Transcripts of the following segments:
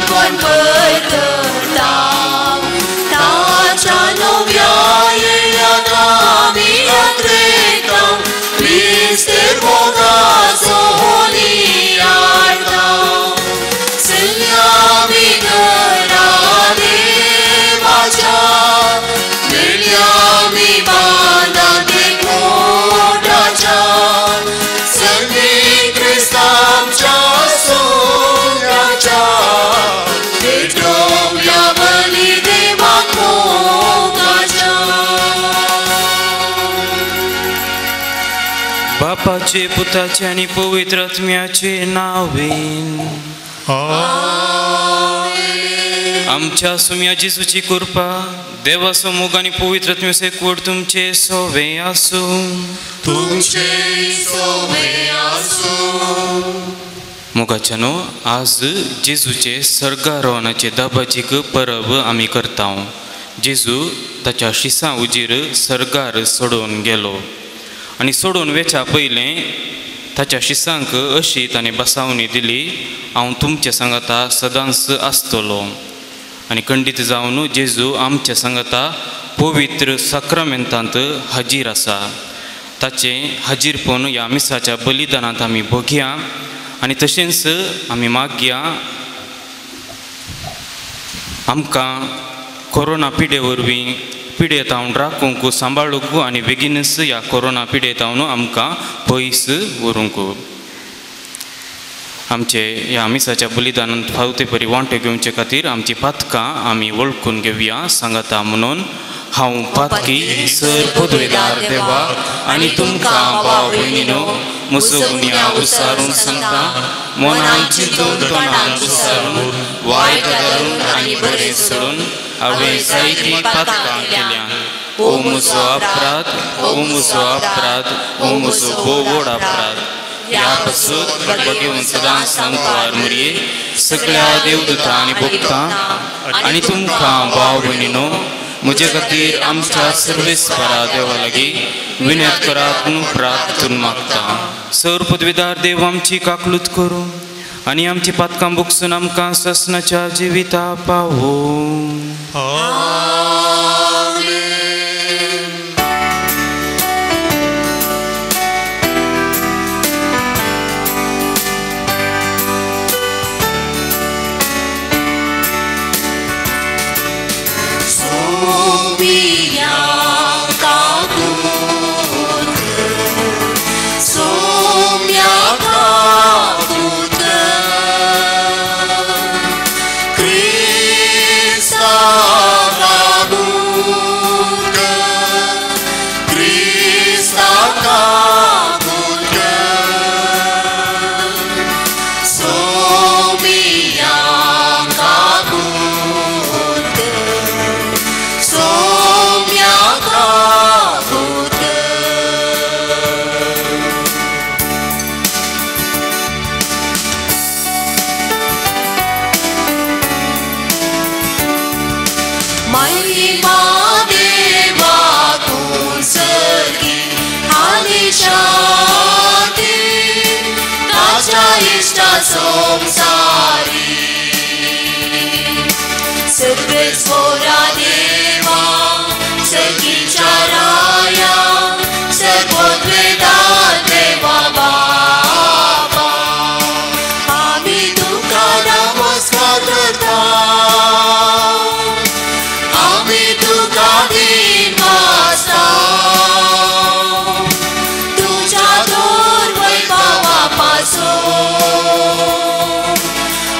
कोण करता ताच्या नव्या येयात आमी यात्रेता मिस्तेर मोगाचो होली हाडटा चलया आमी घरा देवाच्या मेळया आमी बांदांत एकवटाच्या सगळीं क्रिस्तांच्या सोन्याच्या भेटोवया बली देवाक मोगाच्या. बापाचे पुताचे आनी पवित्र आत्म्याचे नांवेन आमच्या सुम्या जेजूची कृपा देवाचो मोग आनी पवित्र आत्म्याचो एकवट तुमचे सोवे आसूं. तुमचे सोवे आसूं. मोगाच्यानो आज जेजूचे सर्गारोहणाचे दाबाजीक परब आमी करता. जेजू ताच्या शिसां उजीर सर्गार सोडून गेलो आनी सोडून वेच्या पयलें ताच्या शिसांक अशी ताणें बसावणी दिली, हांव तुमच्या सांगाता सदांच आसतलो. आनी खंडीत जावन जेजू आमच्या सांगाता पवित्र साक्रामेंतांत हाजीर आसा. ताचें हाजीरपण ह्या मिसाच्या बलिदानांत आमी भोगया आनी तशेंच आमी मागया आमकां कोरोना पिडे वरवीं पिडेतावन राखूंक सांबाळूंक आनी बेगीनच ह्या कोरोना पिडेतावन आमकां पयस व्हरूंक. आमचे ह्या मिसाच्या बलिदानांत फावते परी वांटो घेवचे खातीर आमची पातकां आमी वळखून घेवया. सांगता म्हणून हांव पातकी सर पदवेदार देवा आनी तुमकां भाव भयणीनो म्हजो गुन्यांव उसारून सांगता, मनान चिंतून तोंडान उसारून वायट धरून आनी बरें सोडून हांवें जायतीं पातकां केल्यां. ओ म्हजो अपराध, ओ म्हजो अपराध, ओ म्हजो भोव व्हड अपराध. ह्या पासून बघेवन सदांच सांगवार मुरये सगळ्या देवदूतां आनी भोगतां आनी तुमकां भाव भयणीनो म्हजे खातीर आमच्या सर्वेस्परा देवा लागीं विनयत करात म्हणून प्रार्थून मागता. सर पदवीदार देव आमची काकलूत करूं आनी आमची पातकां भोगसून आमकां ससनाच्या जिविता पावोवं.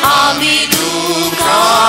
आमी दुखां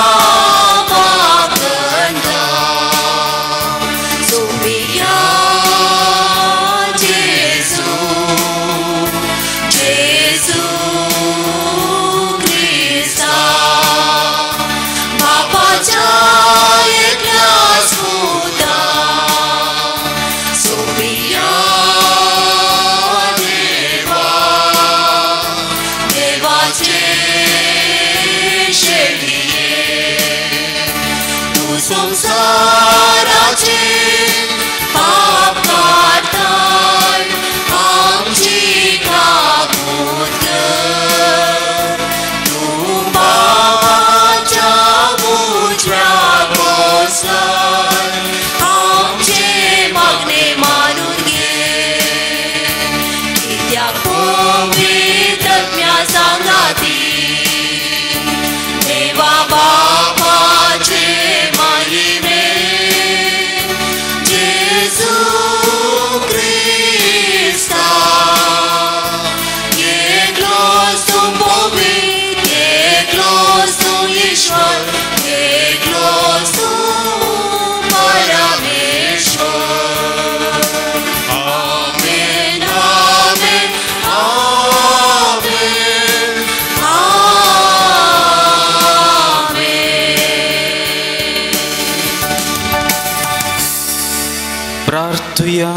करुया.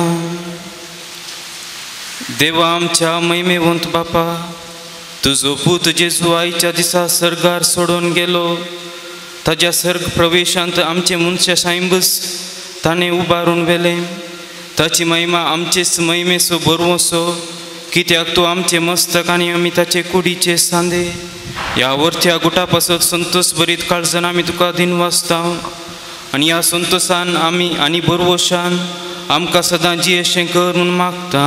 देवा आमच्या महिमेवंत बापा, तुजो पूत जेजू आयच्या दिसा सर्गार सोडून गेलो. ताज्या सर्ग प्रवेशांत आमचे मनशा सायंबस ताणें उबारून व्हेलें. ताची महिमा आमचेच महिमेसो बरवसो, कित्याक तो आमचे मस्तक आनी आमी ताचे कुडीचे सांदे. ह्या वरत्या गुटा पासत संतोष भरीत काळजान आमी तुका दिनवासता आनी ह्या संतोषान आमी आनी बरवशान आमकां सदां जियेशें कर म्हूण मागता.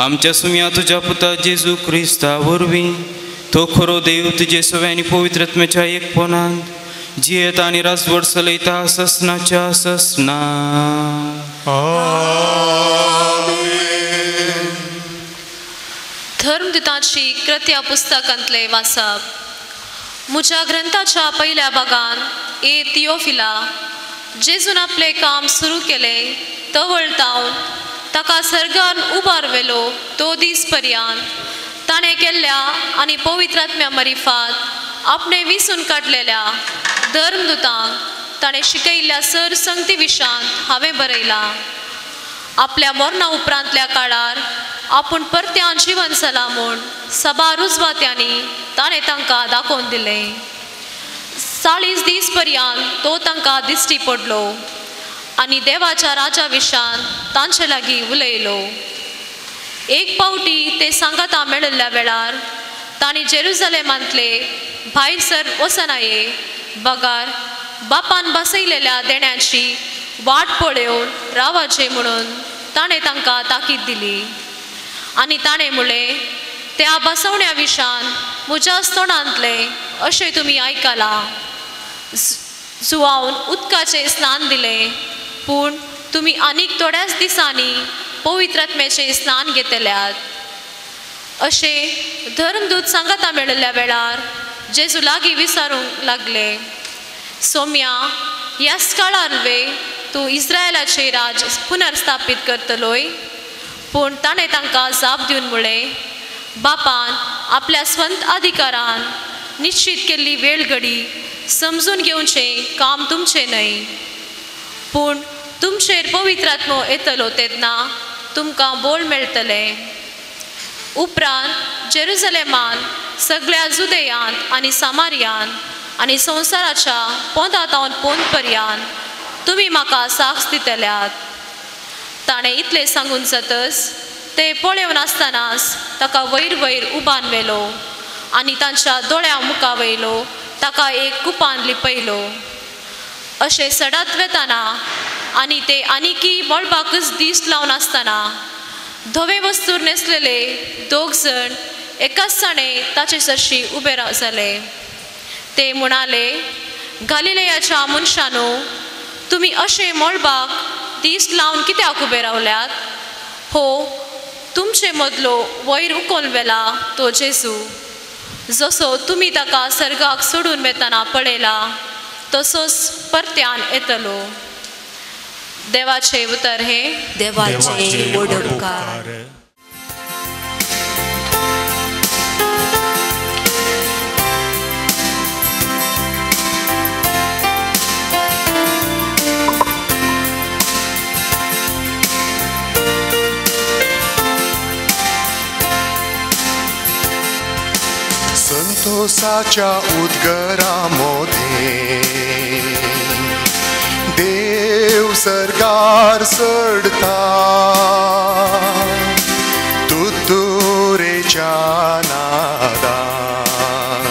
आमच्या सुम्या तुज्या पुता जेजू क्रिस्ता वरवीं तो खरो देव तुजे सवे आनी पवित्र आत्म्याच्या एकपणांत जियेता आनी राजवट चलयता ससनाच्या ससना. धर्मदूताची कृत्या पुस्तकांतले वाचप. म्हज्या ग्रंथाच्या पहिल्या भागान ए थियोफिला, जेजून आपले काम सुरू केले तवळ तावन ताका सर्गान उबार व्हेलो तो दीस पर्यंत ताणें केल्ल्या आनी पवित्र आत्म्या मरिफात आपणे विसून काडलेल्या धर्मदूतांक ताणें शिकयल्ल्या सर संगती विशांत हांवें बरयलां. आपल्या मरणा उपरांतल्या काळार आपूण परत्यान जिवन जाला म्हूण सभा रुजवात्यांनी ताणें तांकां दाखोवन दिलें. 40 दीस पर्यंत तो तांकां दिश्टी पडलो आनी देवाच्या राजा विशान तांचे लागीं उलयलो. एक पावटी ते सांगाता मेळिल्ल्या वेळार तांणी जेरुजलेमांतले भायर सर वचनाये बगार बापान बसयलेल्या देण्याची वाट पळोवन रावाचे म्हणून ताणें तांकां ताकीद दिली. आनी ताणें म्हणलें, त्या बसवण्या विशान म्हज्याच तोंडांतलें अशें तुमी आयकलां. जुवावन उदकाचें स्नान दिलें, पूण तुमी आनीक थोड्याच दिसांनी पवित्र आत्म्याचें स्नान घेतल्यात. अशें धर्मदूत सांगाता मेळिल्ल्या वेळार जेजू लागीं विचारूंक लागले, सोम्या, ह्याच काळार वे तूं इस्रायलाचें राज पुनर्स्थापीत करतलोय? पूण ताणें तांकां जाप दिवन म्हणलें, बापान आपल्या स्वंत अधिकारान निश्चीत केल्ली वेळ घडी समजून घेवचें काम तुमचें न्हय, पूण तुमचेर पवित्र आत्मो येतलो तेन्ना तुमकां बोल मेळटलें. उपरांत जेरुजलेमान सगळ्या जुदेयांत आनी सामारियांत आनी संवसाराच्या पोंदा तावन पोंद पर्यंत तुमी म्हाका साक्ष दितल्यात. ताणें इतलें सांगून जातच ते पळोवन आसतनाच ताका वयर वयर उबान व्हेलो आनी तांच्या दोळ्या मुखा वयलो ताका एक कुपान लिपयलो. अशें सडात वेताना आनी ते आनीकी मळबाकच दीस लावन आसतना धवे वस्तूर न्हेसलेले दोग जण एकाच जाणे ताचे सरशी उबे जाले. ते म्हणाले, गालिलेयाच्या मनशानो, तुमी अशें मळबाक दीस लावन कित्याक उबे रावल्यात? हो तुमचे मदलो वयर उकोल वेला तो जेजू, जसो तुमी ताका सर्गाक सोडून वेतना पळयला तसोच परत्यान येतलो. देवाचे उतर हे देवाचे व्हड उपकार. संतोषाच्या उद्गरा मोदे देव सरगार चडता, तुतुरेच्या नादान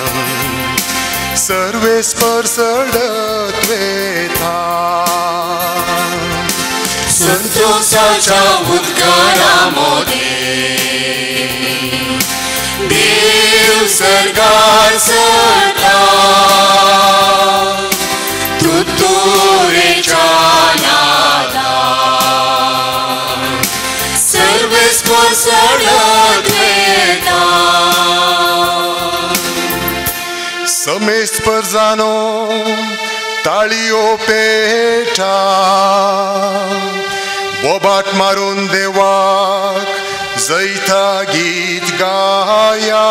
सर्वेस्पर चडत वेता. संतोषाच्या उद्गरा मोदे देव सरगार चडता, तुतुरेच्या नादान सर्वेस्पर चडत वेता. समेस्पर जानो ताळयो पेटा, बोबाट मारून देवाक जैता गीत गाया.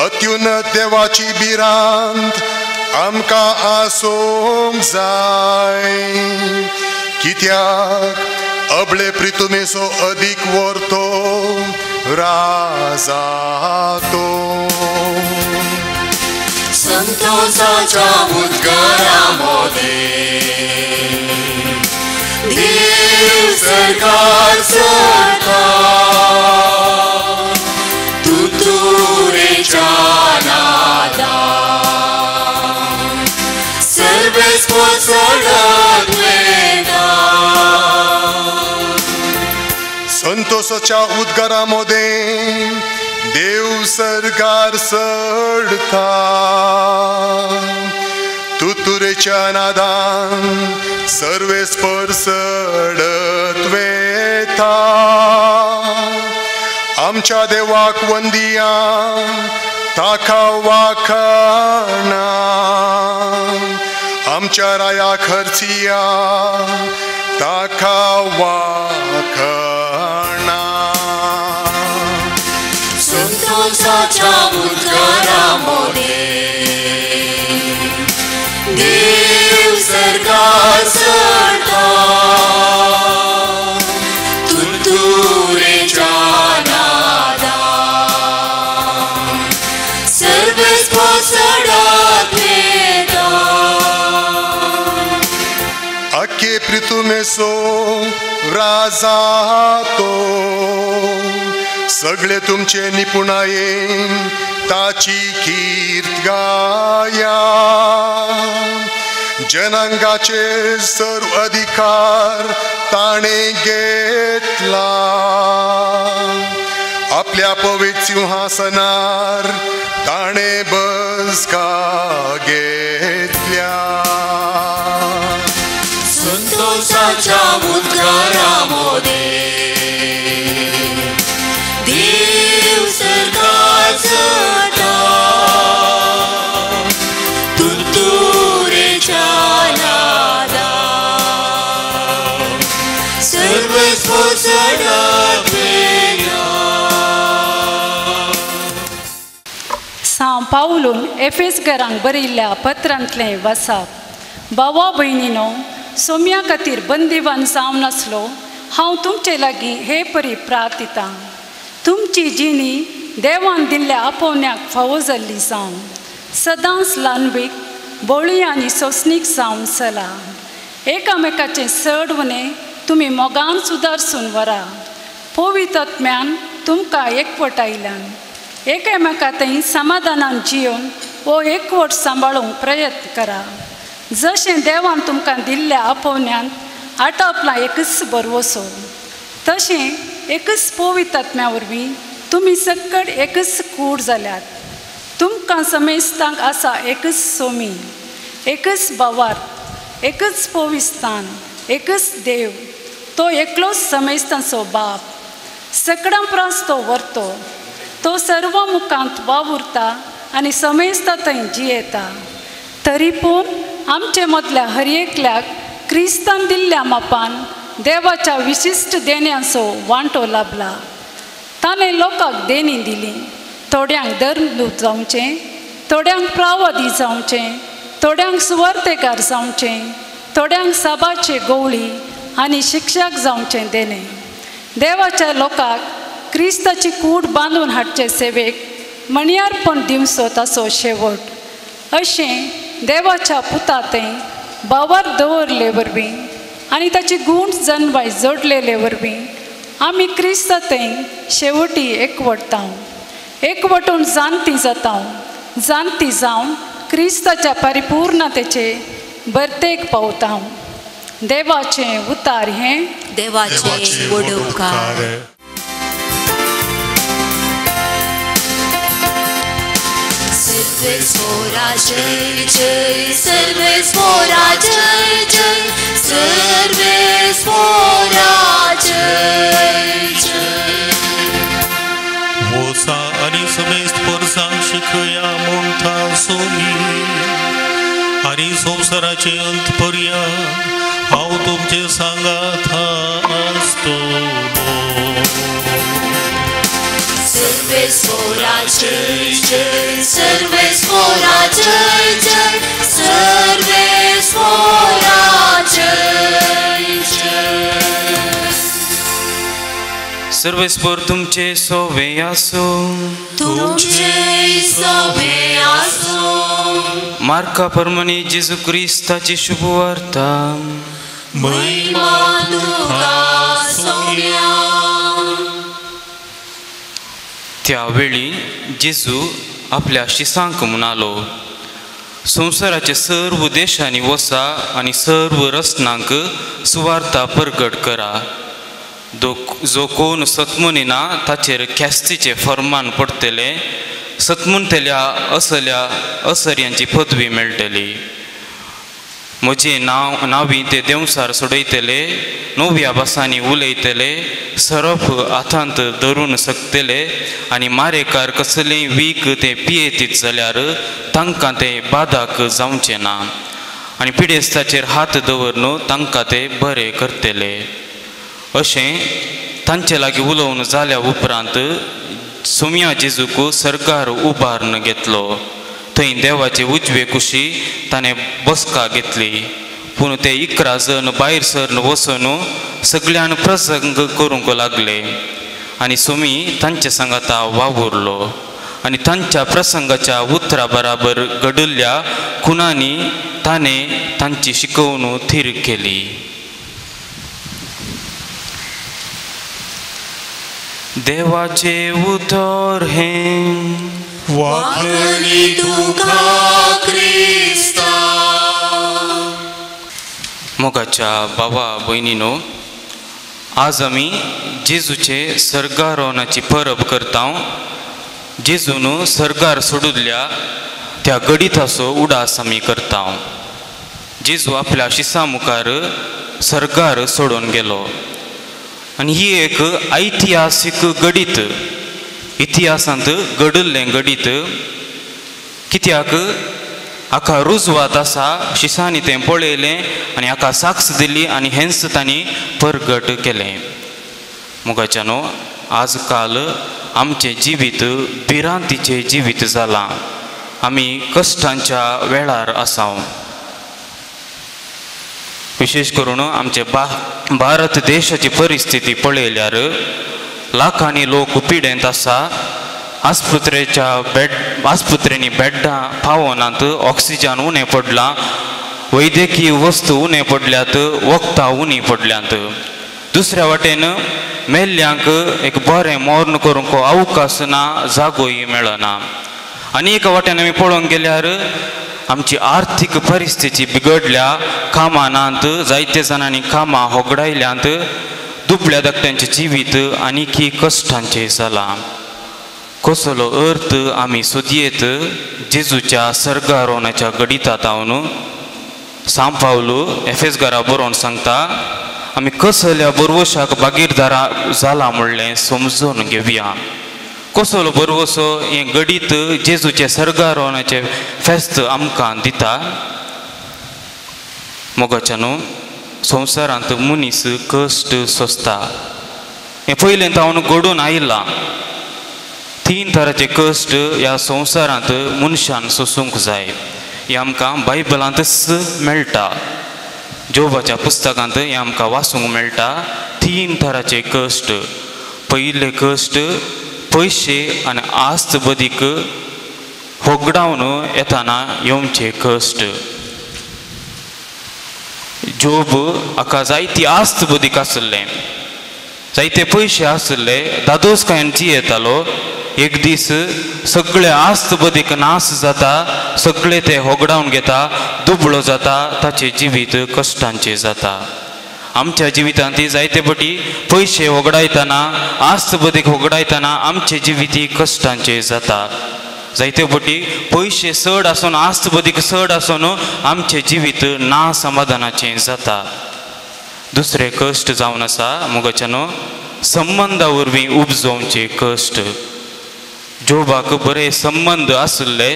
अत्युन्नत देवाची भिरांत आमकां आसूंक जाय, कित्याक अबले प्रितुमेचो अदीक वर्तो राजातो. संतोषाच्या उद्गारा मोदे देव सरकार सरता तुतुरेच्या नादा सर्वेस्पर चडत वेता. संतोषाच्या उद्गारा मोदे देव सरकार चडता तुतुरेच्या नादान सर्वेस्पर चडत वेता. आमच्या देवाक वंदिया ताका वाखाणा आमच्या राया खर्चिया ताका वाखाणा. संतोषाच्या उद्गारा मोदे देव सरकार चडता तुतुरेच्या नादा सर्वेस्पर चडत वेता. आखे प्रितुमेचो राजातो सगळे तुमचे निपुणायेन ताची कीर्त गाया. जनांगाचे सर्व अधिकार ताणे घेतला आपल्या पवित्र सिंहासनार ताणे बसका घेतल्या. संतोषाच्या उद्गारा मोदे देव सरकार चडता तुतुरेच्या नादा सर्वेस्पर चडत वेता. सां पावलून एफेसगरांक बरयल्ल्या पत्रांतलें वासाप. भावा भयणीनो, सोम्या खातीर बंदिवान जावन आसलो हांव तुमचे लागीं हे परी प्रार्थितां. तुमची जिणी देवान दिल्ल्या आपोवण्याक फावो जाल्ली जावं, सदांच ल्हानवीक बोळी आनी सोंसणीक जावन चला. एकामेकाचें चड उणें तुमी मोगान सुदारसून व्हरा. पवित्र आत्म्यान तुमकां एकवटायल्यान एकामेका थंय समाधानान जियोवन हो एकवट सांबाळूंक प्रयत्न करा. जशें देवान तुमकां दिल्ल्या आपोवण्यांत आटापला एकच भरवसो तशें एकच पवित्र आत्म्या वरवीं तुमी सकट एकच कूड जाल्यात. तुमकां समेस्तांक आसा एकच सोमी, एकच भावार्थ, एकच पविस्थान, एकच देव, तो एकलोच समेस्तांचो बाप. सकडां प्रास तो व्हरतो, तो सर्व मुखांत वावुरता आनी समेस्ता थंय जियेता. तरी पूण आमचे मदल्या हर एकल्याक क्रिस्तान दिल्ल्या मापान देवाच्या विशिश्ट देण्यांचो वांटो लाभला. ताणें लोकांक देणी दिली, थोड्यांक धर्मदूत जावचें, थोड्यांक प्रावादी जावचें, थोड्यांक सुवार्तेकार जावचें, थोड्यांक साबाचे गवळी आनी शिक्षक जावचें देणें. देवाच्या लोकांक क्रिस्ताची कूड बांदून हाडचे सेवेक मणयारपण दिवचो ताचो शेवट. अशें देवाच्या पुता थंय भावार दवरले वरवीं आनी ताची गूण जनवाय जोडलेले वरवीं आमी क्रिस्ता थंय शेवटी एकवटता. एकवटून जाणती जाता, जाणती जावन क्रिस्ताच्या परिपूर्णतेचे भरतेक पावता. देवाचें उतार हें देवाचें व्हड उपकार. सर्वेस्पोरा जय जय, सर्वेस्पोरा जय जय, सर्वेस्पोरा जय जय. वोसा आनी समेस्त परसांक शिकया म्हणटा सोमी आनी संवसाराचे अंत पर्या हांव तुमचे सांगात आसतलो. सर्वेस्पोरा जय जय, सर्वेस्पोरा जय जय, सर्वेस्पोरा जय जय. सर्वेस्पर तुमचे सोवे आसूं. तुमचे सोवे आसूं. मार्का प्रमाणे जेजू क्रिस्ताची शुभवार्ता. महिमा तुका सोम्या. त्यावेळी जेजू आपल्या शिसांक म्हणालो, संवसाराचे सर्व देशांनी वसा आनी सर्व रचनांक सुवार्ता परगट करा. जो कोण सतमुनिना ताचेर ख्यास्तीचें फर्मान पडटलें. सतमुनतल्या असल्या असर्यांची पदवी मेळटली. म्हजें नांव नावी ते देंवसार सोडयतले, नव्या भासांनी उलयतले, सरप हातांत धरून शकतले आनी मारेकार कसलेंय वीख ते पियेतीत जाल्यार तांकां तें बादाक जावचें ना आनी पिडेस्ताचेर हात दवरून तांकां ते बरें करतले. अशें तांचे लागीं उलोवन जाल्या उपरांत सोम्या जेजूक सरकार उबारून घेतलो. थंय देवाचे उजवे कुशी ताणें बसका घेतली. पूण ते 11 जण भायर सरन वचून सगळ्यान प्रसंग करूंक लागले आनी सोमी तांचे सांगाता वावुरलो आनी तांच्या प्रसंगाच्या उतरा बराबर घडिल्ल्या खुणांनी ताणें तांची शिकवण थीर केली. देवाचे उतर हें. वाखणी तुका क्रिस्ता. मोगाच्या बाबा भयणीनो, आज आमी जेजूचे सर्गारोहणाची परब करता. जेजून सर्गार सोडिल्ल्या त्या गडिताचो उडास आमी करता. जेजू आपल्या शिसा मुखार सर्गार सोडून गेलो आनी ही एक ऐतिहासीक गडीत, इतिहासांत घडिल्लें गडीत. कित्याक हाका रुजवात आसा, शिसांनी तें पळयलें आनी हाका साक्ष दिली आनी हेंच तांणी परगट केलें. मोगाच्यानो, आज काल आमचें जिवीत भिरांतीचें जिवीत जालां. आमी कश्टांच्या वेळार आसा. विशेश करून आमचे भारत देशाची परिस्थिती पळयल्यार लाखांनी लोक पिडेंत आसा. आस्पत्रेच्या आस्पत्रेंनी बेड्डां पावनात, ऑक्सिजन उणें पडलां, वैद्यकीय वस्तू उणें पडल्यात, वखदां उणी पडल्यांत. दुसऱ्या वाटेन मेल्ल्यांक एक बरें मर्ण करूंक अवकाश ना, जागोय मेळना. आनी एका वाटेन आमी पळोवंक गेल्यार आमची आर्थीक परिस्थिती बिगडल्या, कामां नात, जायते जाणांनी कामां होगडायल्यांत, दुबळ्या धाकट्यांचें जिवीत आनीकी कश्टांचें जालां. कसलो अर्थ आमी सोदयेत जेजूच्या सर्गारोहणाच्या गडितांत हांव सांव पावलू एफेसगारा बरोवन सांगता, आमी कसल्या बरवशाक बागीरदारा जाला म्हणलें समजून घेवया. कसलो बरवसो हें गडीत जेजूचें सर्गारोहणाचें फेस्त आमकां दिता. मोगाच्यानू, संवसारांत मनीस कश्ट सोंसता. हें पयलें तावन घडून आयलां. 3 तरांचे कश्ट ह्या संवसारांत मनशान सोंसूंक जाय. हें आमकां बायबलांतच मेळटा. जोबाच्या पुस्तकांत हें आमकां वाचूंक मेळटा. 3 तरांचे कश्ट. पयले कश्ट पयशे आनी आस्त बदीक होगडावन येताना येवचे कश्ट. जोब हाका जायती आस्त बदीक आशिल्लें, जायते पयशे आशिल्ले, दादोसकायेन जियेतालो. एक दीस सगळे आस्त बदीक नाश जाता, सगळे ते होगडावन घेता, दुबळो जाता, ताचें जिवीत कश्टांचें जाता. आमच्या जिवितांत जायते पटी पयशे होगडायतना, आस्त बदीक होगडायतना आमचें जिवीत कश्टांचें जाता. जायते पटी पयशे चड आसून, आस्त बदीक चड आसून आमचें जिवीत ना समाधानाचें जाता. दुसरें कश्ट जावन आसा मोगाच्यानो, संबंदा वरवीं उपजोवचे कश्ट. जोबाक बरे संबंद आशिल्ले,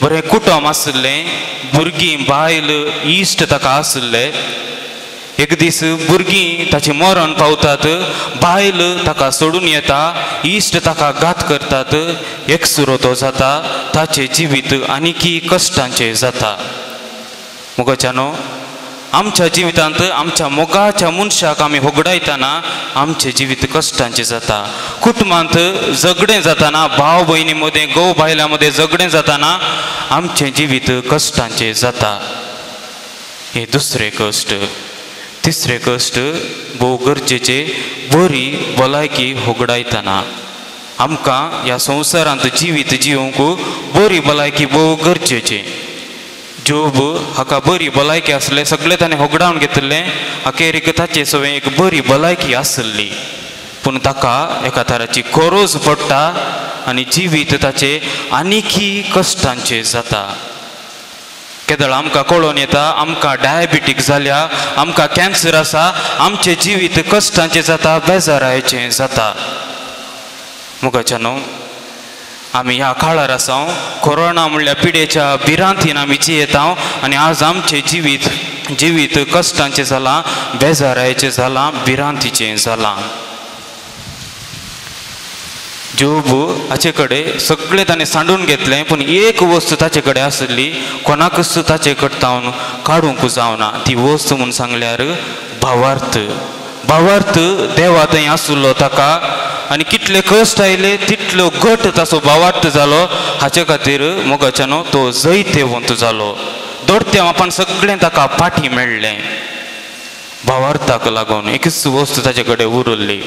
बरें कुटुंब आशिल्लें, भुरगीं बायल इश्ट ताका आशिल्ले. एक दीस भुरगीं ताचें मरण पावतात, बायल ताका सोडून येता, इश्ट ताका घात करतात, एकसुरो तो जाता, ताचें जिवीत आनीकी कश्टांचें जाता. मोगाच्यानो, आमच्या जिवितांत आमच्या मोगाच्या मनशाक आमी होगडायतना आमचें जिवीत कश्टांचें जाता. कुटुंबांत झगडें जाताना, भाव भयणी मदें, घोव बायलां मदें झगडें जाताना आमचें जिवीत कश्टांचें जाता. हे दुसरें कश्ट. तिसरें कश्ट भोव गरजेचें, बरी भलायकी होगडायतना. आमकां ह्या संवसारांत जिवीत जिवंक बरी भलायकी भोव गरजेचें. जोब हाका बरी भलायकी आसलें, सगळें ताणें होगडावन घेतिल्लें, अखेरीक ताचे सवें एक बरी भलायकी आसली, पूण ताका एका तराची गरज पडटा आनी जिवीत ताचें आनीकी कश्टांचें जाता. केदळ आमकां कळोन येता आमकां डायबिटीक जाल्या, आमकां कॅन्सर आसा, आमचें जिवीत कश्टांचें जाता, बेजारायचें जाता. मोगाच्या न्हू आमी ह्या काळार आसा, कोरोना म्हणल्यार पिडेच्या भिरांतीन आमी जियेता आनी आज आमचें जिवीत जिवीत कश्टांचें जालां, बेजारायचें जालां, भिरांतीचें जालां. जोब हाचे कडेन सगळें ताणें सांडून घेतलें, पूण एक वस्तू ताचे कडेन आसली, कोणाकूच ताचे कडतावन काडूंक जावना. ती वस्तू म्हूण सांगल्यार भावार्थ. भावार्थ देवा थंय आसलो ताका आनी कितले कश्ट आयले तितलो घट ताचो भावार्थ जालो. हाचे खातीर मोगाच्यानो तो जैतेवंत जालो. दोडत्या आपण सगळें ताका पाठी मेळ्ळें भावार्थाक लागून. एकूच वस्तू ताचे कडेन उरली.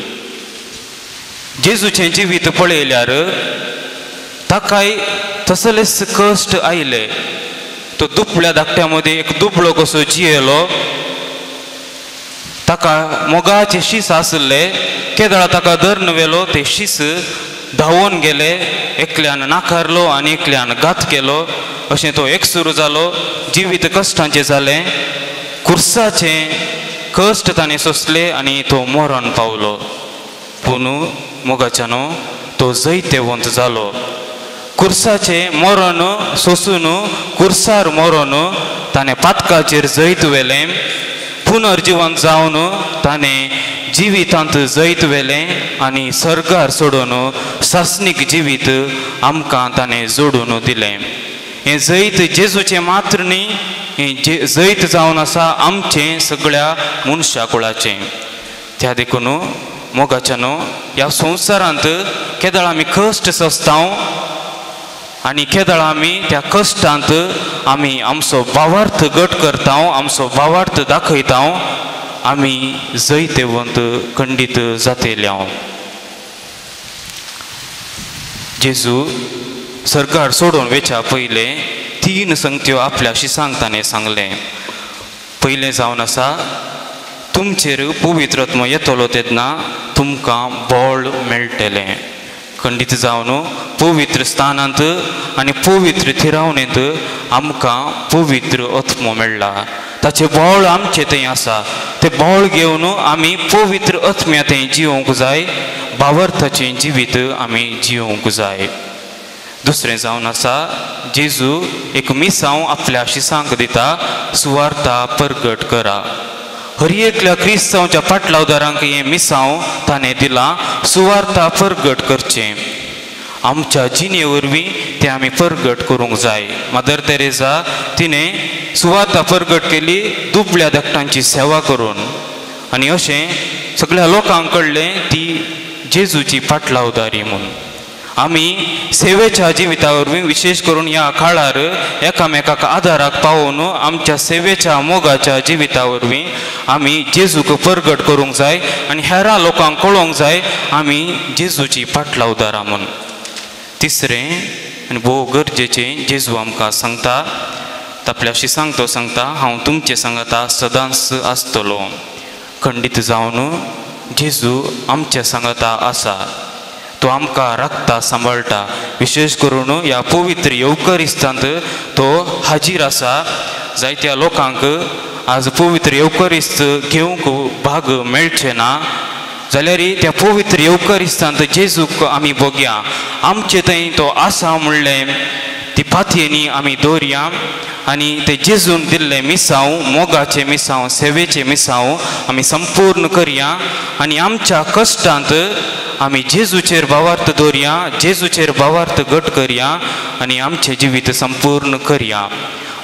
जेजूचें जिवीत पळयल्यार ताकाय तसलेच कश्ट आयले. तो दुबळ्या धाकट्या मदीं एक दुबळो कसो जियेलो. ताका मोगाचे शीस आसले, केदळा ताका धरून व्हेलो, ते शीस धांवून गेले, एकल्यान नाकारलो आनी एकल्यान घात केलो. अशें तो एकसुरो जालो. जिवीत कश्टांचें जालें, कुर्साचें कश्ट ताणें सोंसले आनी तो मरण पावलो. पूण मोगाच्यानो तो जैतेवंत जालो. कुर्साचें मरण सोंसून, कुर्सार मरण ताणें पातकाचेर जैत व्हेलें. पुनर्जिवन जावन ताणें जिवितांत जैत व्हेलें आनी सर्गार सोडून सासणीक जिवीत आमकां ताणें जोडून दिलें. हें जैत जेजूचें मात्र न्ही, हें जैत जावन आसा आमचें सगळ्या मनशा कुळाचें. त्या देखून मोगाच्यानो ह्या संवसारांत केदळ आमी कश्ट सोंसता आनी केदळ आमी त्या कश्टांत आमी आमचो भावार्थ घट करता, आमचो भावार्थ दाखयता, आमी जैतेवंत खंडीत जातले. जेजू सरकार सोडून वेच्या पयलें तीन संगत्यो आपल्या शिसांक ताणें सांगलें. पयलें जावन आसा, तुमचेर पवित्र आत्मो येतलो तेन्ना तुमकां बळ मेळटलें. खंडीत जावन पवित्र स्थानांत आनी पवित्र थिरावणेंत आमकां पवित्र आत्मो मेळ्ळा. ताचें बळ आमचें थंय आसा. तें बळ घेवन आमी पवित्र आत्म्या थंय जिवंक जाय, भावार्थाचें जिवीत आमी जिवंक जाय. दुसरें जावन आसा, जेजू एक मिसांव आपल्या शिसांक दिता, सुवार्ता परगट करा. हर एकल्या क्रिस्तांवच्या पाटलावदारांक हें मिसांव ताणें दिलां, सुवार्ता परगट करचें. आमच्या जिणे वरवीं तें आमी परगट करूंक जाय. मदर तेरेजा तिणें सुवार्ता परगट केली दुबळ्या धाकटांची सेवा करून, आनी अशें सगळ्या लोकांक कळ्ळें ती जेजूची पाटलावदारी म्हूण. आमी सेवेच्या जिविता वरवीं विशेष करून ह्या काळार एकामेकाक आदाराक पावोवन आमच्या सेवेच्या मोगाच्या जिविता वरवीं आमी जेजूक परगट करूंक जाय आनी हेरां लोकांक कळोवंक जाय आमी जेजूची पाटलावदारां म्हूण. तिसरें आनी भोव गरजेचें, जेजू आमकां सांगता, आपल्या शिसांक तो सांगता, हांव तुमचें सांगता सदांच आसतलो. खंडीत जावन जेजू आमच्या सांगता आसा. तो आमकां राखता, सांबाळटा. विशेष करून ह्या पवित्र येवकरिस्तांत तो हाजीर आसा. जायत्या लोकांक आज पवित्र येवकरिस्त घेवंक भाग मेळचें ना जाल्यार त्या पवित्र येवकरिस्तांत जेजूक आमी बघया, आमचे थंय तो आसा म्हणलें ती पातयेनी आमी दवरया आनी ते जेजून दिल्लें मिसांव, मोगाचें मिसांव, सेवेचें मिसांव आमी संपूर्ण करया आनी आमच्या कश्टांत आमी जेजूचेर भावार्थ दवरया, जेजूचेर भावार्थ घट करया आनी आमचें जिवीत संपूर्ण करया.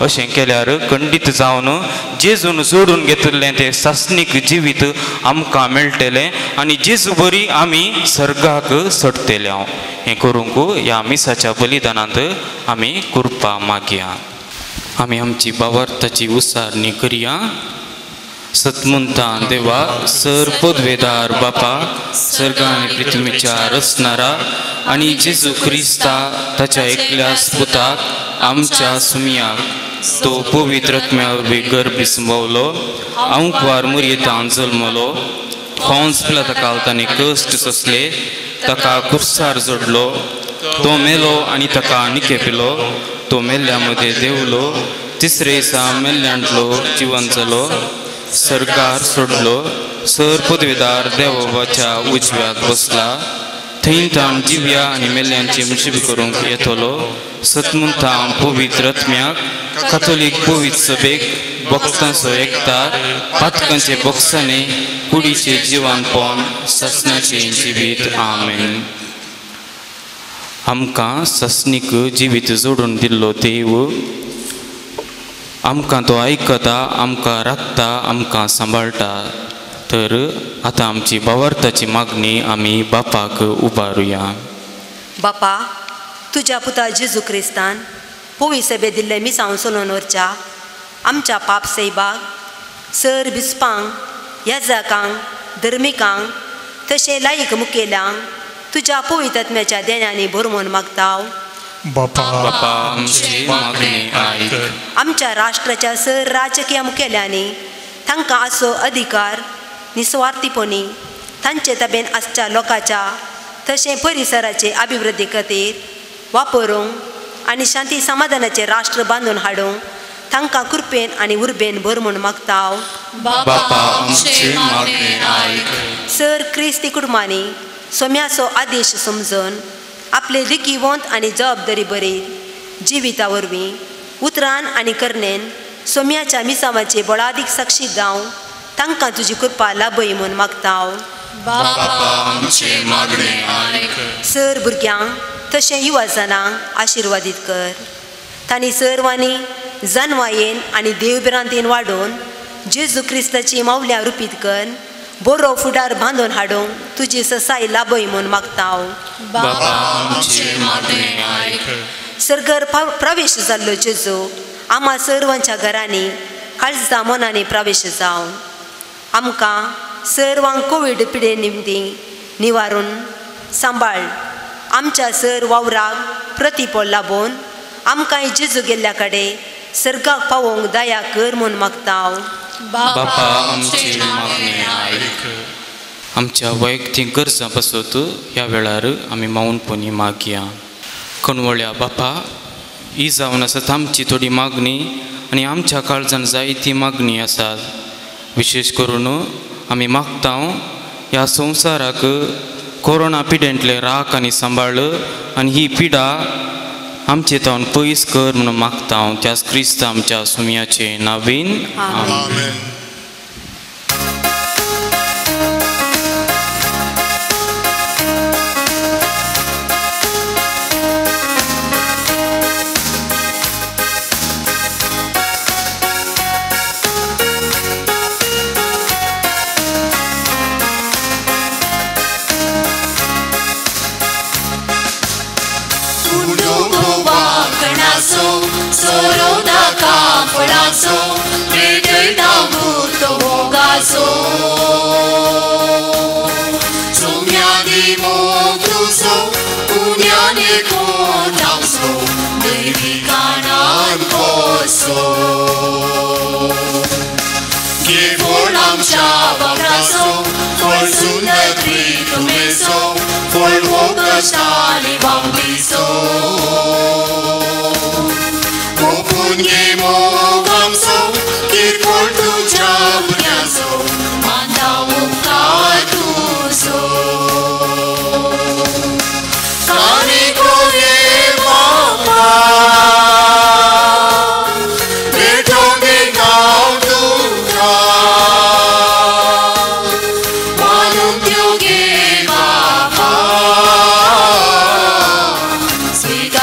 अशें केल्यार खंडीत जावन जेजून जोडून घेतिल्लें तें सासणीक जिवीत आमकां मेळटलें आनी जेजू बरी आमी सर्गाक सोडटले. हें करूंक ह्या मिसाच्या बलिदानांत आमी कृपा मागया. आमी आमची भावार्थाची उसारणी करया. सतमुंता देवा सर पदवेदार बापा सर्ग आनी पृथ्वीच्या रचणारा आनी जेजू क्रिस्ता ताच्या एकल्या पुताक आमच्या सुमयाक तो पवित्र आत्म्या वरवीं गर्भ संभवलो आंकवार मुरयेतान जल्मलो पोंस पिलाता ताणें कश्ट सोंसले ताका कुर्सार जोडलो तो मेलो आनी ताका निकेपिलो तो मेल्ल्या मदें देंवलो तिसरे दिसा मेल्ल्यांतलो जिवन जालो सरकार सोडलो सर पदवेदार देवबाच्या उजव्याक बसला थंय ताण जिव्या आनी मेल्ल्यांची मुशीब करूंक येतलो. सतमुंता पवित्र आत्म्याक काथोलीक पवित्र सभेक भक्तांचो एकतार पातकांचे बोक्साने कुडीचे जिवानपण सासणाचें जिवीत. आमेन. आमकां सासणीक जिवीत जोडून दिल्लो देव आमकां तो आयकता, आमकां राखता, आमकां सांबाळटा. तर आतां आमची भावार्थाची मागणी आमी बापाक उबारुया. बापा तुज्या पुता जेजू क्रिस्तान पोवी सभे दिल्ले मिसांव सोलोन व्हरच्या आमच्या पाप सैबाक सर बिस्पांक याजकांक धर्मिकांक तशें लायक मुखेल्यांक तुज्या पवित्र आत्म्याच्या देण्यांनी भरमून मागताव. बापा आमची मागणी आयक. आमच्या राष्ट्राच्या सर राजकीय मुखेल्यांनी तांकां असो अधिकार निस्वार्थीपणी तांचे ताबेन आसच्या लोकांच्या तशें परिसराचे अभिवृद्धी खातीर वापरूंक आनी शांती समाधानाचे राष्ट्र बांदून हाडूंक तांकां कृपेन आनी उर्बेन भर म्हूण मागताव. बापा आमची मागणी आयक. सर क्रिस्ती कुटुंबांनी सोम्याचो आदेश समजून आपले देखीवंत आनी जबाबदारी बरी जिविता वरवीं उतरान आनी करणेन सोम्याच्या मिसावाचे बळादीक साक्षी जावं तांकां तुजी कृपा लाभय म्हूण मागताव. सर भुरग्यांक तशें युवाजनांक आशिर्वादीत कर. तांणी सर्वांनी जानवायेन आनी देवभिरांतेन वाडोवन जेजू क्रिस्ताची मावल्या रुपीत कर बरो फुडार बांदून हाडूंक तुजी ससाय लाभय म्हूण मागताव. सर्गर प्रवेश जाल्लो जेजू आमा सर्वांच्या घरांनी काळजा मनांनी प्रवेश जावं आमकां सर्वांक कोवीड पिडे निमती निवारून सांबाळ. आमच्या सर वावराक प्रतिपळ लाबोवन आमकां जेजू गेल्ल्या कडेन सर्गाक पावोवंक दया कर म्हूण मागताव. बापा आमची मागणी आयक. आमच्या वैयक्तीक गरजां पासत ह्या वेळार आमी मौनपणी मागया. कणवळ्या बापा ही जावन आसात आमची थोडी मागणी आनी आमच्या काळजान जायती मागणी आसात. विशेश करून आमी मागता ह्या संवसाराक कोरोना पिडेंतले राख आनी सांबाळ आनी ही पिडा आमचे तावन पयस कर म्हणून मागता. त्याच क्रिस्त आमच्या सुमयाचे नावीन. आमेन. Sweet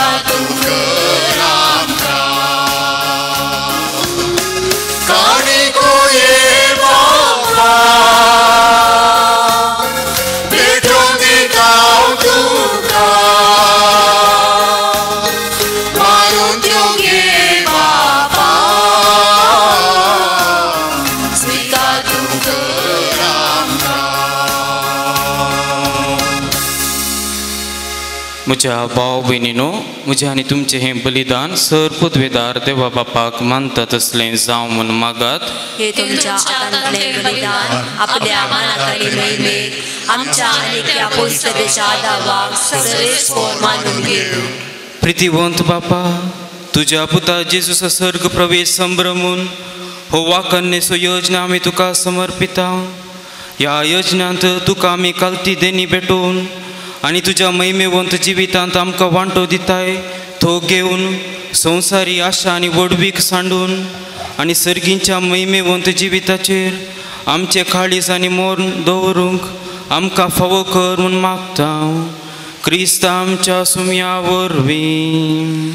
म्हज्या भाव भयणीनो, म्हजें आनी तुमचें हें बलिदान सर पदवेदार देवा बापाक मानता तसलें जावं म्हूण मागात. हे तुमच्या हातांतलें बलिदान आपल्या मानाक आनी महिमेक आमच्या आनी त्या पोस्तवेच्या दावाक सर्वेस्पोर मानून घेवं. प्रितीवंत बापा, तुज्या पुता जेजूचो सर्ग प्रवेश संभ्रमून हो वाकन्येचो योजना आमी तुका समर्पिता. ह्या योजनांत तुका आमी कालती देणी भेटोवन आनी तुज्या महिमेवंत जिवितांत आमकां वांटो दिताय तो घेवन संवसारी आशा आनी व्हडवीक सांडून आनी सर्गींच्या महिमेवंत जिविताचेर आमचे काळीज आनी मोर दवरूंक आमकां फावो कर म्हूण मागता. क्रिस्त आमच्या सुम्या वरवीं.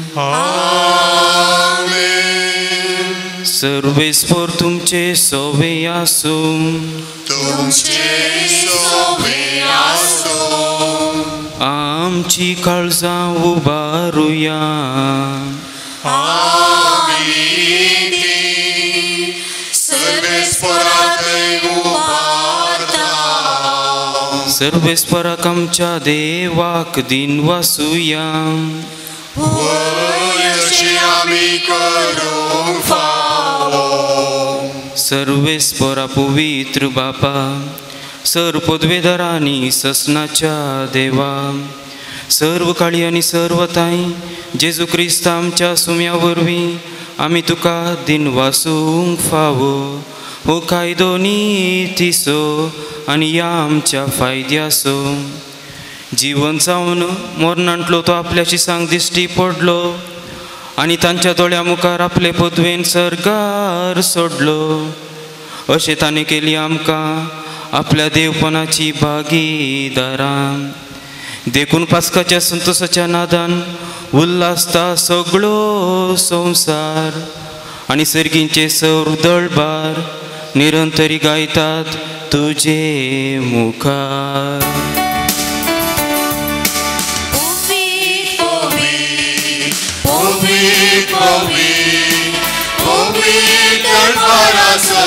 सर्वेस्पोर तुमचे सोवे आसूं. तुमचे सोवे आसूं. आमची काळजां उबारुया. आमी ती सर्वेस्पोराक उबारता. सर्वेस्पोराक आमच्या देवाक दिन वासुया. वयशी आमी करूंक फावो. सर्वेस्पोरा पवित्र बापा, सर्व पदवेदारांनी ससनाच्या देवा, सर्व काळी आनी सर्व ताई जेजू क्रिस्त आमच्या सुम्या वरवीं आमी तुका दिन वासूंक फावो. हो कायदो नितीचो आनी ह्या आमच्या फायद्याचो. जिवन जावन मोरनांतलो तो आपल्याची सांग दिश्टी पडलो आनी तांच्या दोळ्या मुखार आपले पदवेन सर्गार सोडलो. अशें ताणें केली आमकां आपल्या देवपणाची भागीदारां. देखून पास्काच्या संतोसाच्या नादान उल्हासता सगळो संवसार आनी सर्गींचे सौर दळबार निरंतरी गायतात तुजे मुखार.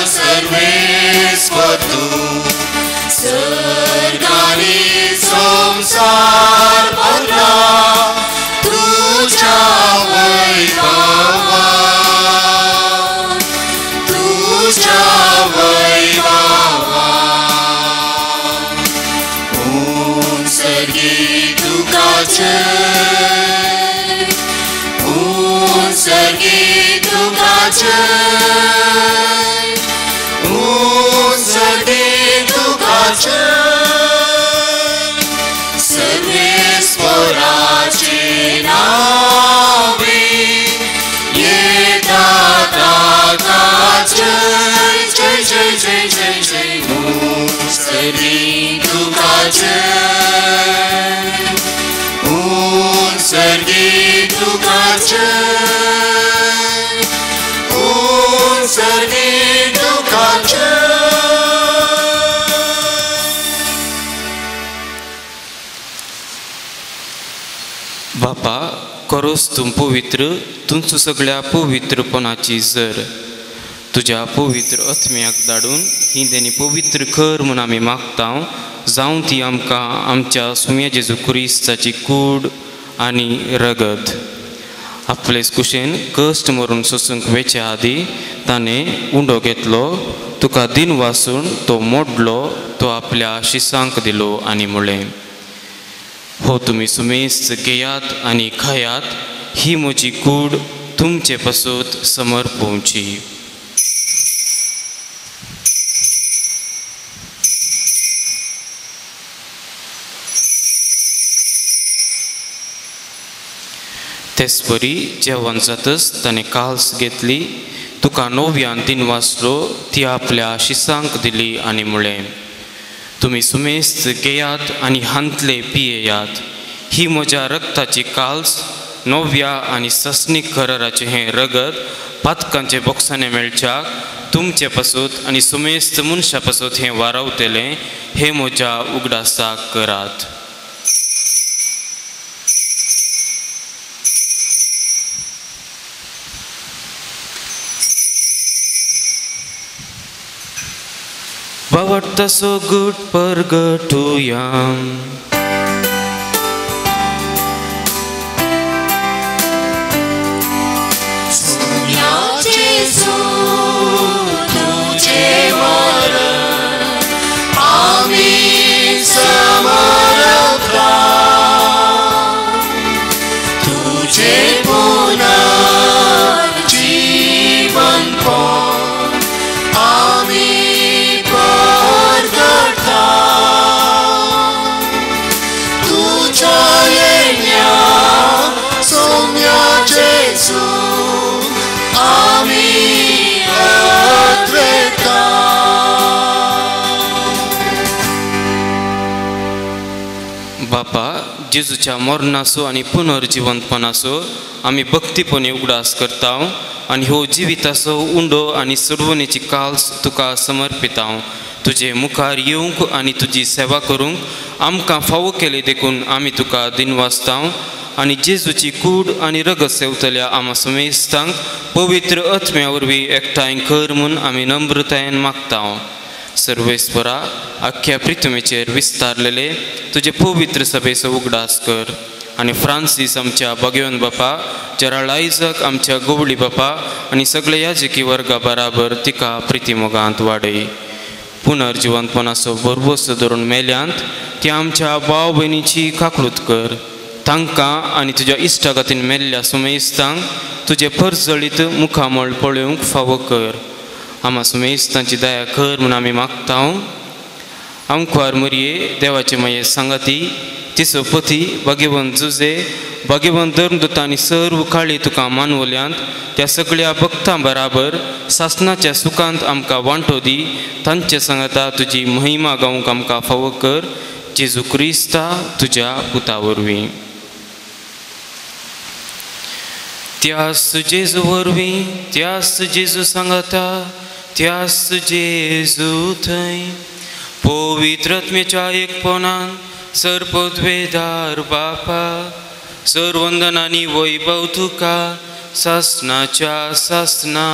सर्वेस्पोर तूं सर्गानी संवसार भरला तुज्या वैभवान, तुज्या वैभवान. उंचगी तुका जय, उंचगी तुका जय, उंचगी तुका जय. सर्वेस्पोराचे नावे येता ताका जय जय जय जय जय जय. उंचगी तुका जय, उंचगी तुका जय, उंचगी तुका जय. बापा, करोस तूं पवित्र तुमचो सगळ्या पवित्रपणाची जर तुज्या पवित्र आत्म्याक धाडून ही देणी पवित्र कर म्हूण आमी मागता. जावं ती आमकां आमच्या सुम्या जेजू क्रिस्ताची कूड आनी रगत. आपले कुशेन कश्ट मरून सोसूंक वेचे आदी ताणें उंडो घेतलो, तुका दिन वासून तो मोडलो, तो आपल्या शिसांक दिलो आनी म्हणलें, हो तुमी सुमेस्त घेयात आनी खायात, ही म्हजी कूड तुमचे पासत समर्पोवची. तेचपरी जेवण जातच ताणें काल्स घेतली, तुका नव्यान दिन वाचलो, ती आपल्या शिसांक दिली आनी म्हणलें, तुमी सुमेस्त घेयात आनी हांतले पियेयात, ही म्हज्या रक्ताची काल्स नव्या आनी सस्नीक कराराचें हें रगत पातकांचे बोक्साने मेळच्याक तुमचे पासत आनी सुमेस्त मनशा पासत हें वारावतलें. हें म्हज्या उगडासाक करात. बावडता सो गुट परगटुया. जेजूच्या मरणाचो आनी पुनर्जिवंतपणाचो आमी भक्तीपणी उगडास करता आनी हो जिविताचो उंडो आनी सोडवणेची काल्स तुका समर्पिता. तुजे मुखार येवंक आनी तुजी सेवा करूंक आमकां फावो केले देखून आमी तुका दिनवासता आनी जेजूची कूड आनी रगत सेवतल्या आमा समेस्तांक पवित्र आत्म्या वरवीं एकठांय कर म्हूण आमी नम्रतायेन मागता. सर्वेस्परा आख्ख्या प्रिथमेचेर विस्तारलेले तुजे पवित्र सभेचो उगडास कर आनी फ्रांसीस आमच्या भगवंत बापा, जेराल्ड आयजक आमच्या गोवळी बापा आनी सगळे याजकी वर्गा बराबर तिका प्रितीमोगांत वाडय. पुनर्जिवंतपणाचो भरवंसो धरून मेल्यांत ती आमच्या भाव भयणीची काकळूत कर. तांकां आनी तुज्या इश्टागतीन मेल्ल्या सुमेस्तांक तुजें परजळीत मुखामळ पळोवंक फावो कर. आमा सुमेस्तांची दया कर म्हूण आमी मागता. आमखार मुरये देवाचे माये सांगाती तिचो पती भाग्यवंत जुजे भाग्यवंत धर्मदूत आनी सर्व काळी तुका मानवल्यांत त्या सगळ्या भक्तां बराबर सासनाच्या सुखांत आमकां वांटो दी. तांचे सांगाता तुजी महिमा गावंक आमकां फावो कर. जेजू क्रिस्ता तुज्या पुता वरवीं. त्यास जेजू वरवीं, त्यास जेजू सांगाता, त्यास जेजू थंय पवित्र आत्म्याच्या एकपणान सर्वपदवेदार बापा सर्वंदन आनी वैभव तुका सासनाच्या सासना.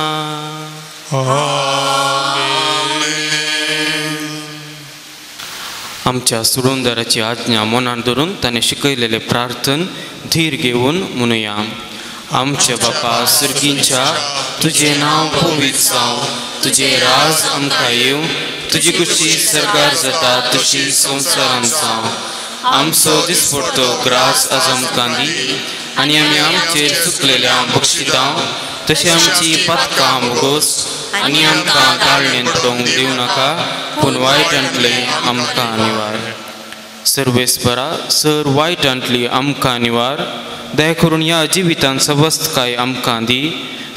आमच्या सुडोंदाराची आज्ञा मनान धरून ताणें शिकयलेलें प्रार्थन धीर घेवन म्हणुया. आमच्या बापा सर्गींच्या, तुजें नांव पवित्र जावं, तुजें राज आमकां येवं, तुजी खुशी सर्गार जाता तशी संवसारांत जावं. आमचो दिसपडतो ग्रास आज आमकां दी आनी आमी आमचेर चुकलेल्या बक्षिता तशें आमची पातकां भोगोस आनी आमकां काळणेंत पडोवंक दिवं नाका, पूण वायटांतलें आमकां निवार. सर्वेस्परा सर वायटांतली आमकां निवार. दया करून ह्या जिवितांत सवस्तकाय आमकां दी.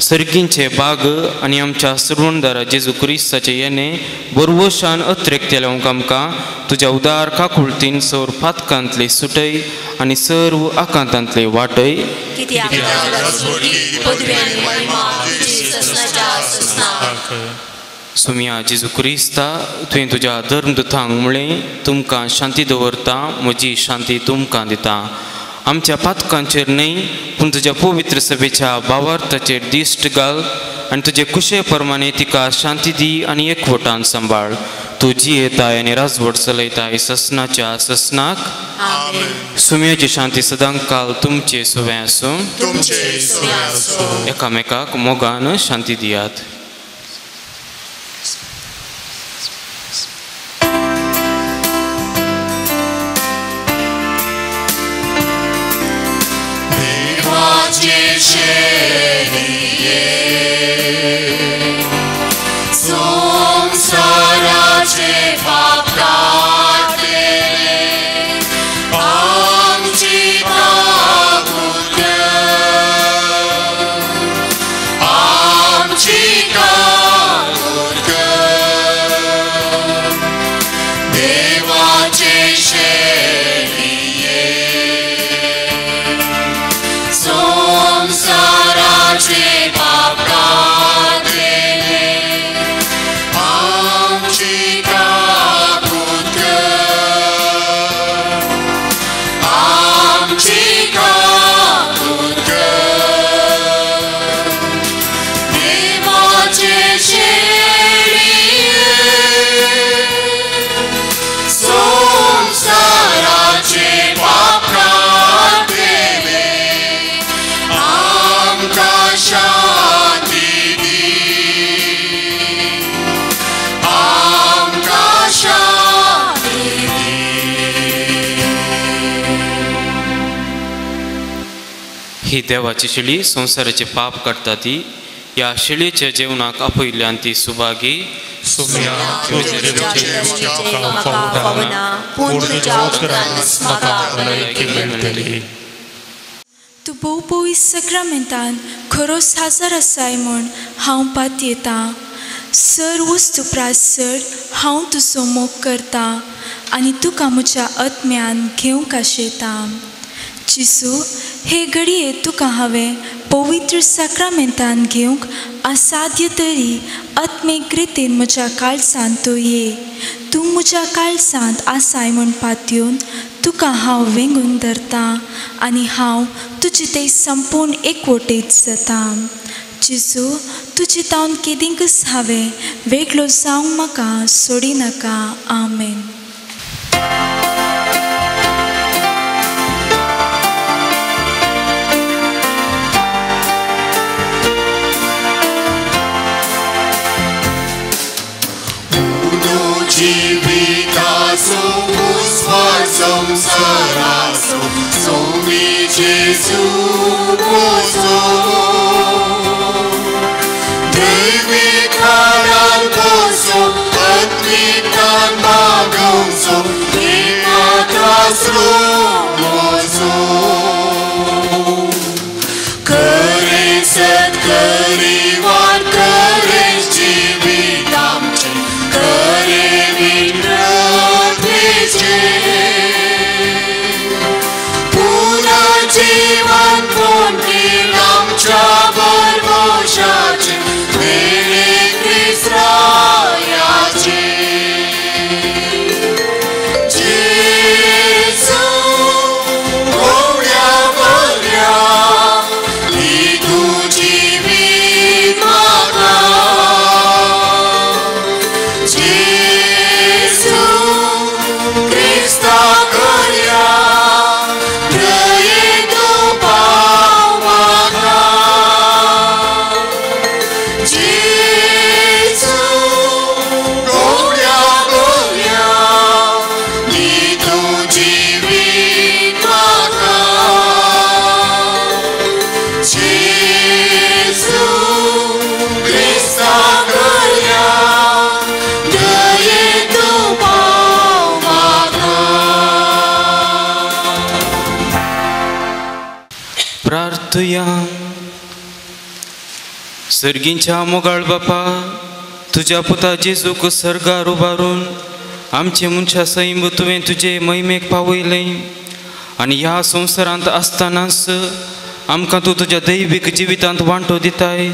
सर्गींचे बाग आनी आमच्या सुरवणदारा जेजू क्रिस्ताचे येणे बरवशान अत्रेक लावंक आमकां तुज्या उदार काकुळतीन सर पातकांतले सुटय आनी सर्व आकांतांतले वाटय. सुमिया जेजू क्रिस्ता, तुवें तुज्या धर्मदूतांक म्हळें, तुमकां शांती दवरता, म्हजी शांती तुमकां दिता. आमच्या पातकांचेर न्हय पूण तुज्या पवित्र सभेच्या भावार्थाचेर दिश्ट घाल आनी तुजे कुशे प्रमाणे तिका शांती दी आनी एकवटान सांबाळ. तूं जियेताय आनी राजवट चलयताय ससनाच्या ससनाक. सुम्याची शांती सदांकाल तुमचे सुवें आसूं. एकामेकाक मोगान शांती दियात. संसाराचे पाप काडलेले आमची काकूत कर, आमची काकूत कर. देवाचे शेणये संसाराचे पाप काडलेले आमची काकूत कर, आमची काकूत कर. देवाचे शेणये संसाराचे पाप काडलेले आमकां शांती दी, आमकां शांती दी. ही देवाची शेळी संवसाराचे पाप काडटा ती ह्या शेळयेच्या जेवणाक आपयल्ल्यान ती सुभागी. तूं भोव सक्रामेंतान खरोच हाजर आसाय म्हूण हांव पातयेतां. सर वस्तू प्रास सर हांव तुजो मोग करतां आनी तुका म्हज्या आत्म्यान घेवंक आशेतां. जेजू, हे घडये तुका हांवें पवित्र साक्रामेंतान घेवंक असाध्य तरी आत्मीक रितीन म्हज्या काळजांत तूं ये. तूं म्हज्या काळजांत आसाय म्हूण पातयेवन तुका हांव वेंगून धरता आनी हांव तुजे ते संपूर्ण एकवटीत जाता. जेजू, तुजे तावन केदींकच हांवें वेगळो जावंक म्हाका सोडिनाका. आमेन. जीवितासो उस्वार संसारासो सोमी जेजू मोजो दैविकारान पोसो आत्मिकान मागवचो एकमात्रासरो मोजो करे सत्करी वाट करे जीवित आमचें करे पुनर्जीवन कोणील आमच्या भरवशाचें मेरे क्रिस्ताचे. जेजू गोड्या बऱ्या दी तूं जिवीत म्हाका. जेजू क्रिस्ता करया दयेन तूं पाव म्हाका. जेजू गोड्या बऱ्या दी तूं जिवीत म्हाका. जेजू क्रिस्ता करया दयेन तूं पाव म्हाका. प्रार्थुया. सर्गींच्या मोगाळ बापा, तुज्या पुता जेजूक सर्गार उबारून आमचे मनशा सैम तुवें तुजे महिमेक पावयलें आनी ह्या संवसारांत आसतनाच आमकां तूं तुज्या दैवीक जिवितांत वांटो दिताय.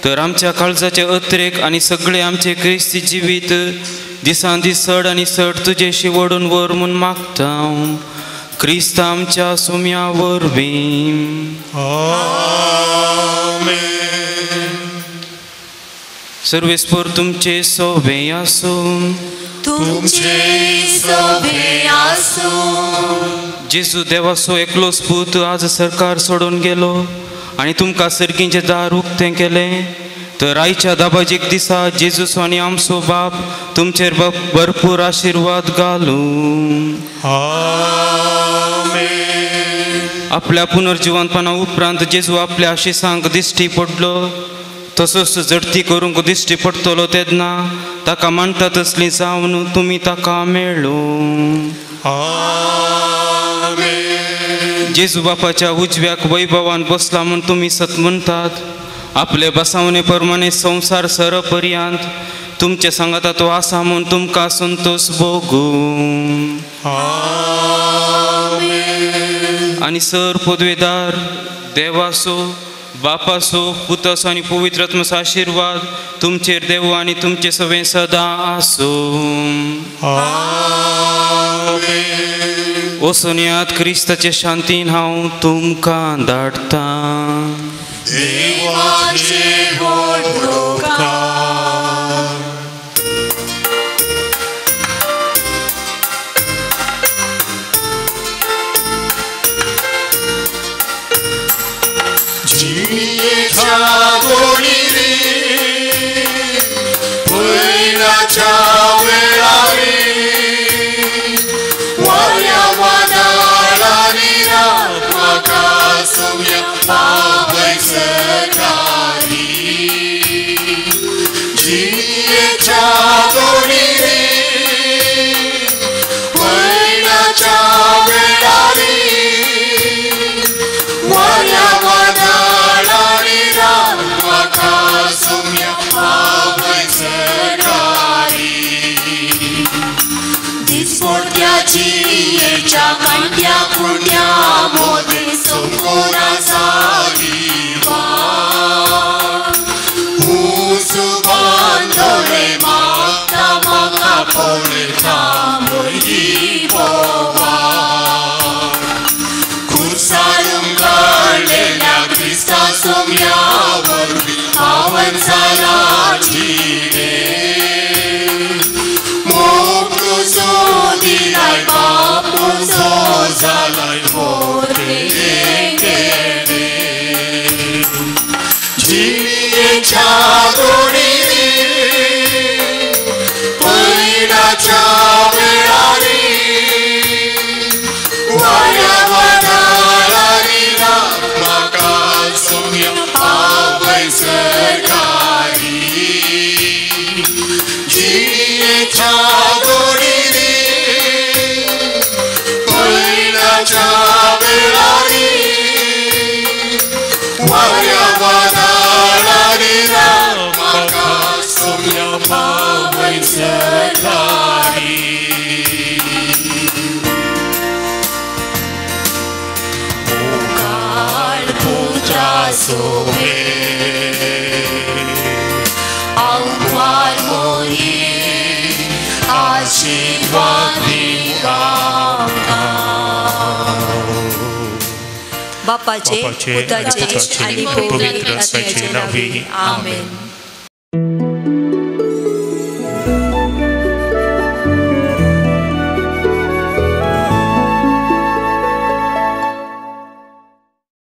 तर आमच्या काळजाचे अत्रेक आनी सगळे आमचे क्रिस्ती जिवीत दिसान दीस चड आनी चड तुजेशी वडून व्हर म्हूण मागता हांव. क्रिस्त आमच्या सोम्या वरवीं. आमेन. सर्वेस्पर तुमचे सोबे आसूं. तुमचे सोबे आसूं. जेजू देवाचो एकलोच पूत आज सरकार सोडून गेलो आनी तुमकां सर्गींचें दार उक्तें केलें. तर आयच्या दाबाजीक दिसा जेजूचो आनी आमचो बाप तुमचेर भरपूर आशिर्वाद घालूं. आमेन. आपल्या पुनर्जिवंतपणा उपरांत जेजू आपल्या आशिसांक दिश्टी पडलो. तसोच जडती करूंक दिश्टी पडटलो तेन्ना ताका मानता तसली जावन तुमी ताका मेळूं. आमेन. जेजू बापाच्या उजव्याक वैभवान बसला म्हूण तुमी सत म्हणटात. आपले बसावणे प्रमाणे संवसार सरपर्यांत तुमचे सांगाता तो आसा म्हूण तुमकां संतोष भोगूं. आमेन. आनी सर पदवेदार देवाचो बापाचो पुताचो आनी पवित्र आत्म्याचो आशिर्वाद तुमचेर देव आनी तुमचे सगळें सदां आसूं. आमेन. वचुनयात क्रिस्ताचे शांतीन हांव तुमकां धाडटां. देवाचे व्हड उपकार. जिणेच्या गोडीरी पयराच्या वेळारी वाऱ्या वादळांनी राख म्हाका सोम्या पावय सरकारी. जिणेच्या गोडीरी पयराच्या वेळारी वाऱ्या वादळांनी राख म्हाका सोम्या पावय सरकारी. दिसपडट्या जिणेच्या कांट्या खुंट्या मोदी सोमकोरा जाली वाट उजवान दोळे मागता म्हाका पळयता म्हजी बोवाळ खुर्सार उमगळलेल्या क्रिस्ता सोम्या वरवीं पावन जाला जिणे मोग तुजो दिलाय बाप तुजो जालाय मोटे देणे जिणेच्या गोडीनी पयणाच्या वेळारी वाऱ्या वादळारी राख म्हाका सोम्या पावय सरकारी जिणेच्या गोडीनी पयणाच्या वेळारी वाऱ्या वादळारी राख म्हाका सोम्या पावय सरकारी. मोगाळ पुत्रा सोबे आव्हान मोरी आशीर्वाद दी आमकां. बापाचे पुताचे आनी पवित्र आत्म्याचे नांवी आमेन.